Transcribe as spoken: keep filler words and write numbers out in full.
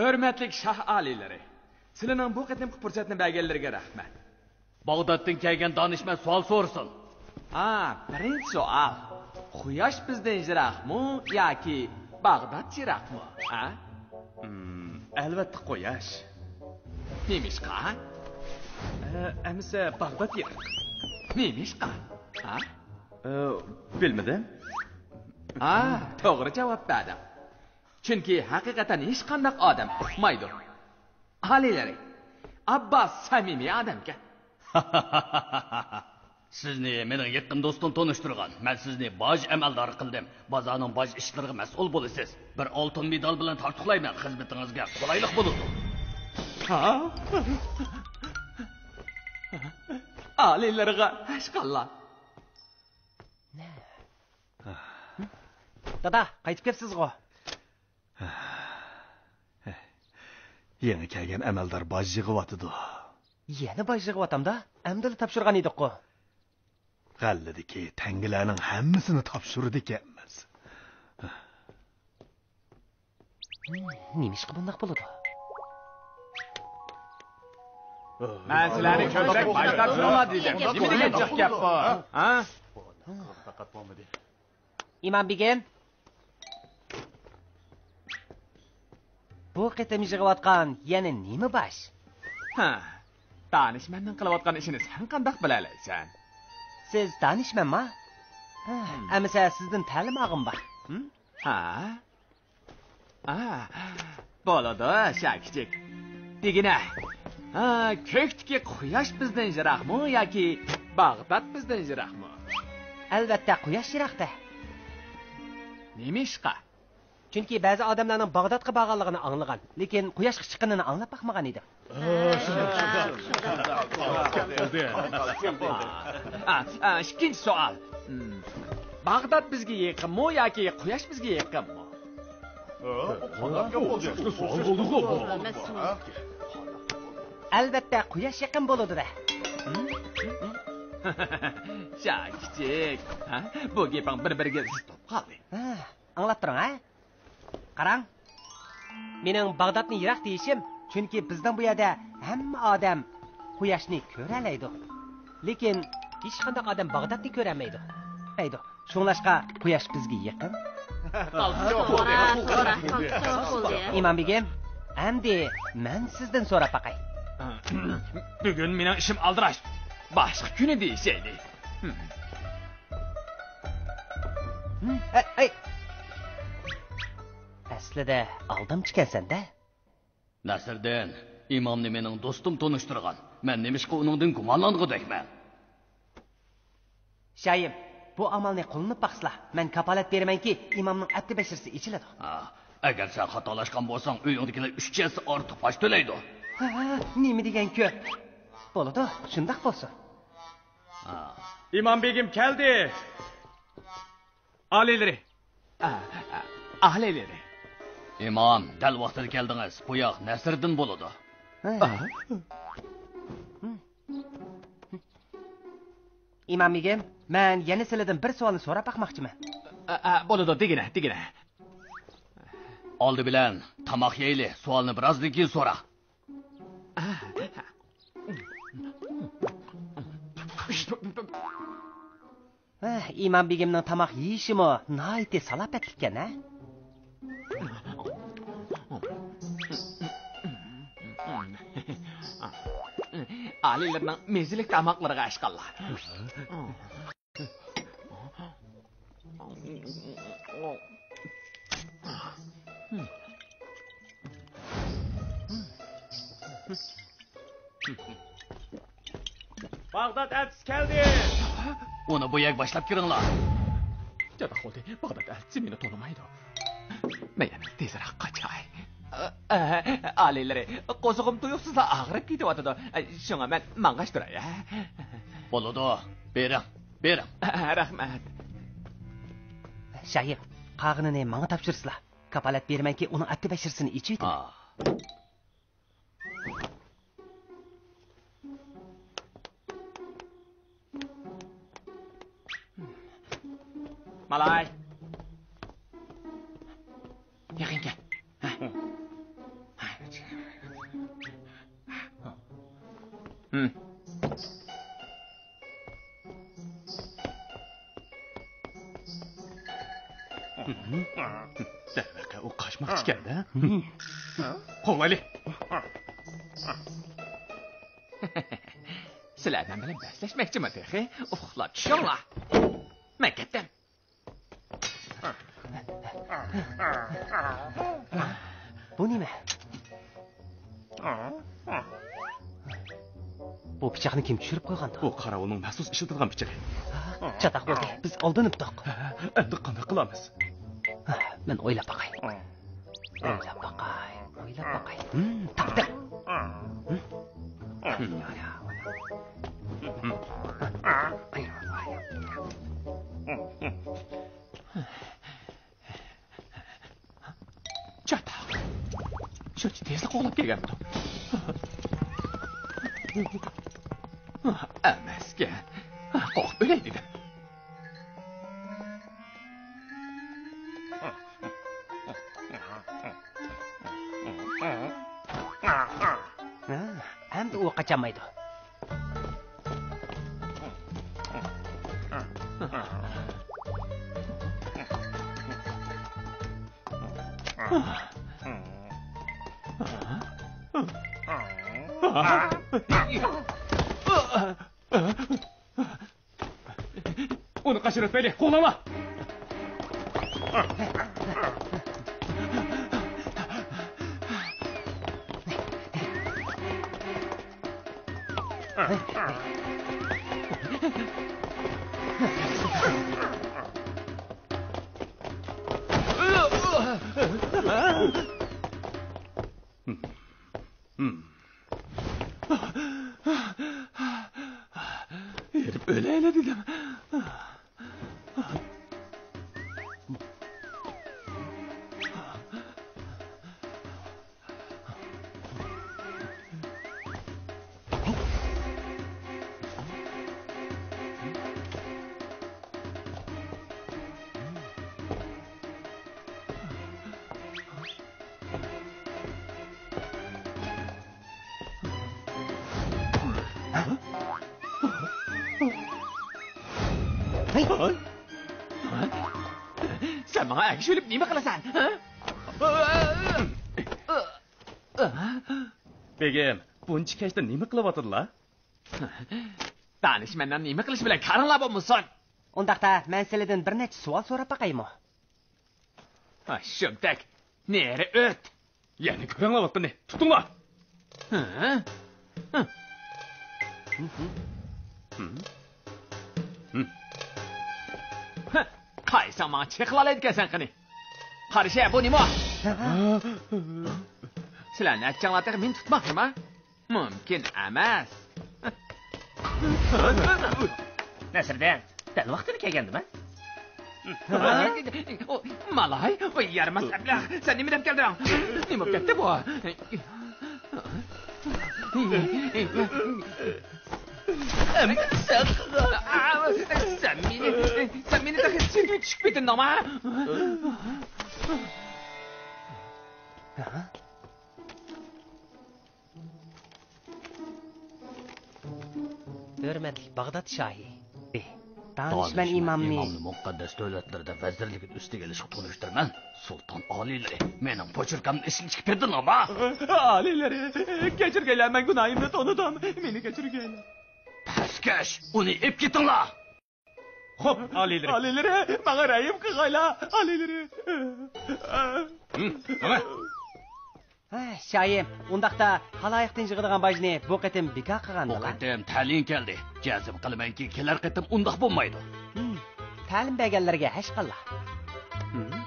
ھۆرمەتلىك شاھ ئالىيلىرى، سىلەرنىڭ بۇ قېتىمقى پۇرسەتنى بەرگەنلىرىگە رەھمەت. باغدادتىن كەلگەن دانىشمەن سوئال سورىسۇن. ھا، بىرىنچى سوئال. قۇياش بىزدىن يىراقمۇ ياكى باغداد يىراقمۇ؟ ھا؟ ھىم، ئەلۋەتتە قۇياش. نېمىشقا؟ ئە، ئەمىسە باغداد يىراق. نېمىشقا؟ ھا؟ ئە، بىلمىدىم. ھا، توغرا جاۋاب بەردىڭ. چۈنكى ھەقىقەتەن ھېچقانداق ئادەم ئۇقمايدۇ. ئالىيلىرى، ئابباس سەمىمىي ئادەمكەن. سىزنى مېنىڭ يېقىن دوستۇم تونۇشتۇرغان. مەن سىزنى باج ئەمەلدارى قىلدىم. بازارنىڭ باج ئىشلىرىغا مەسئۇل بولىسىز. بىر ئالتۇن مېدال بىلەن تارتۇقلايمەن، خىزمىتىڭىزگە قولايلىق بولىدۇ. ھا؟ ئالىيلىرىغا ھەشقاللا. دادا، قايتىپ كەپسىزغۇ؟ يېڭى كەلگەن ئەمەلدار باج يىغىۋاتىدۇ. يەنە باج يىغىۋاتامدا؟ ئەمدىلا تاپشۇرغان ئىدۇققۇ. غەللىدىكى تەڭگىلەرنىڭ ھەممىسىنى تاپشۇرىدىكەنمىز. نېمىشقا بۇنداق بولىدۇ؟ مەن سىلەرنى كۆرسەك بايقاپ تۇرۇڭلار دېدىم. نېمە دېگەن جىق گەپ بۇ؟ ھە؟ ئىمام بېگىم، بۇ قېتىم يىغىۋاتقان يەنە نېمە باش؟ ھە، دانىشمەننىڭ قىلىۋاتقان ئىشىنى سەن قانداق بىلەلەيسەن؟ سىز دانىشمەنما؟ ھە، ئەمىسە سىزدىن تەلىم ئالغۇم بار. ھە؟ ھە، بولىدۇ، شاكىچىك. دېگىنە، ھە، كۆكتىكى قۇياش بىزدىن يىراقمۇ ياكى باغداد بىزدىن يىراقمۇ؟ ئەلۋەتتە، قۇياش يىراق-دە. نېمىشقا؟ چۈنكى بەزى ئادەملەرنىڭ باغدادقا بارغانلىقىنى ئاڭلىغان، لېكىن قۇياشقا چىققىنىنى ئاڭلاپ باقمىغان ئىدىم. ئا، ئا، ئىككىنچى سوئال. ھىم، باغداد بىزگە يېقىنمۇ ياكى قۇياش بىزگە يېقىنمۇ؟ ئەلۋەتتە، قۇياش يېقىن بولىدۇ-دە. شاكىچىك، ھە؟ بۇ گېپىڭ بىر-بىرىگە زىت بولۇپ قالدى. ھە، ئاڭلاپ تۇرۇڭ، ھە؟ قاراڭ، مېنىڭ باغدادنى يىراق دېيىشىم، چۈنكى بىزنىڭ بۇ يەردە ھەممە ئادەم قۇياشنى كۆرەلەيدۇ. لېكىن ھېچقانداق ئادەم باغدادنى كۆرەلمەيدۇ. شۇڭلاشقا قۇياش بىزگە يېقىن. توغرا، توغرا، توغرا بولدى. ئىمام بېگىم، ئەمدى مەن سىزدىن سوراپ باقاي. بۈگۈن مېنىڭ ئىشىم ئالدىراش. باشقا كۈنى دېيىشەيلى. ھە، ئەي. ئەسلىدە ئالدامچىكەنسەن-دە. نەسىردىن، ئىمامنى مېنىڭ دوستۇم تونۇشتۇرغان. مەن نېمىشقا ئۇنىڭدىن گۇمانلانغۇدەكمەن؟ شايىم، بۇ ئامالنى قوللىنىپ باقسىلا، مەن كاپالەت بېرىمەنكى، ئىمامنىڭ ئەپتى بەشىرىسى ئېچىلىدۇ. ھا، ئەگەر سەن خاتالاشقان بولساڭ، ئۆيۈڭدىكىلەر ئۈچ ھەسسە ئارتۇق پاش تۆلەيدۇ. ھە، نېمە دېگەن كۆپ. بولىدۇ، شۇنداق بولسۇن. ھا. ئىمام بېگىم كەلدى. ئالىيلىرى. ئا، ئا، ئالىيلىرى. ئىمام، دەل ۋاقتىدا كەلدىڭىز. بۇ ياق نەسىردىن بولىدۇ. ئا. ئىمام بېگىم، مەن يەنە سىلىدىن بىر سوئالنى سوراپ باقماقچىمەن. ئا، ئا، بولىدۇ، دېگىنە، دېگىنە. ئالدى بىلەن تاماق يەيلى، سوئالنى بىرازدىن كېيىن سورا. ھە، ئىمام بېگىمنىڭ تاماق يېيىشىمۇ ناھايىتى سالاپەتلىككەن، ھە؟ ئالىيلىرىنىڭ مېزىلىك تاماقلىرىغا ئاشقانلار. باغداد ئەلچىسى كەلدى! ئۇنى بۇ يەرگە باشلاپ كىرىڭلار. چاتاق بولدى، باغداد ئەلچىسى مېنى تونۇمايدۇ. مەن يەنە تېزرەك قاچاي. ئە، ئە، ئالىيلىرى، قوزۇقۇم تۇيۇقسىزلا ئاغرىپ كېتىۋاتىدۇ. شۇڭا مەن ماڭغاچ تۇراي، ھە؟ بولىدۇ، بېرىڭ، بېرىڭ. ئە، رەھمەت. شايىم، قالغىنىنى ماڭا تاپشۇرسىلا. كاپالەت بېرىمەنكى، ئۇنىڭ ئەپتى بەشىرىسىنى ئېچىۋېتىڭ. ئا. مالاي. يېقىن كەل. ھە. ھە. ھىم. دەرۋەقە، ئۇ قاچماقچى ئىكەن-دە. قوغلايلى. سىلەر مەن بىلەن بەسلەشمەكچىما تېخى؟ ئۇخلاپ چۈشۈڭلار. مەن كەتتىم. بۇ نېمە؟ بۇ پىچاقنى كىم چۈشۈرۈپ قويغاندۇ؟ بۇ قاراۋۇلنىڭ مەخسۇس ئىشلىتىدىغان پىچىقى. چاتاق بولدى، بىز ئالدىنىپتۇق. ئەمدى قانداق قىلىمىز؟ مەن ئويلاپ باقاي. ئويلاپ باقاي، ئويلاپ باقاي. ھىم، تاپتىم. چاتاق. شۇنچە تېزلا قوغلاپ كەلگەنمىدۇ؟ ئەمەسكەن. قورقۇپ ئۆلەي دېدىم. ھە، ئەمدى ئۇ قاچالمايدۇ. ئۇنى قاچۇرۇۋەتمەيلى، قوغلاڭلار! ھېرىپ ئۆلەيلى دېدىم. ھەي! سەن ماڭا ئەگىشىۋېلىپ نېمە قىلىسەن؟ ھە؟ بېگىم، بۇنچە كەچتە نېمە قىلىۋاتىدىلا؟ دانىشمەننىڭ نېمە قىلىشى بىلەن كارىڭلار بولمىسۇن. ئۇنداقتا مەن سىلىدىن بىر نەچچە سوئال سوراپ باقايمۇ؟ ھە، شۇمتەك، نېرى ئۆت. يەنە كۆرۈڭلار ۋاقتىنى، تۇتۇڭلار. ھە؟ ھە؟ ھە؟ ھە؟ قايساڭ ماڭا چېقىلالايدىكەنسەن قېنى؟ قارىشە، بۇ نېمە؟ سىلەر نەچچەڭلار تېخى مېنى تۇتماقچىما؟ مۇمكىن ئەمەس. نەسىردىن، دەل ۋاقتىدا كەلگەندىمەن. مالاي، ۋاي يارىماس ئەبلەخ، سەن نېمە دەپ كەلدىڭ؟ نېمە بولۇپ كەتتى بۇ؟ ئەمدى سەن، سەن مېنى، سەن مېنى تېخى سېتىۋېتىشكە پېتىندىڭما؟ ھۆرمەتلىك باغداد شاھى! دانىشمەن ئىمامنى مۇقەددەس دۆلەتلىرىدە ۋەزىرلىكىنى ئۈستىگە ئېلىشقا تونۇشتۇرىمەن. سۇلتان ئالىيلىرى، مېنىڭ پوچۇركامنى ئىشلىتىشكە پېتىندىڭما؟ ئالىيلىرى، كەچۈرگەيلەر، مەن گۇناھىمنى تونۇدۇم. مېنى كەچۈرگەيلەر. پەسكەش، ئۇنى ئېلىپ كېتىڭلار! خوپ، ئالىيلىرى. ئالىيلىرى، ماڭا رەھىم قىلغايلا، ئالىيلىرى. ھىم، ماڭا. ھە، شاھىم، ئۇنداقتا خالايىقتىن يىغىدىغان باجنى بۇ قېتىم بىكار بۇ قىلغاندىلا. قېتىم تەلىيىڭ كەلدى. جەزم قىلىمەنكى، كېلەر قېتىم ئۇنداق بولمايدۇ. ھىم، تەلىم بەرگەنلەرگە ھەشقاللا. ھىم.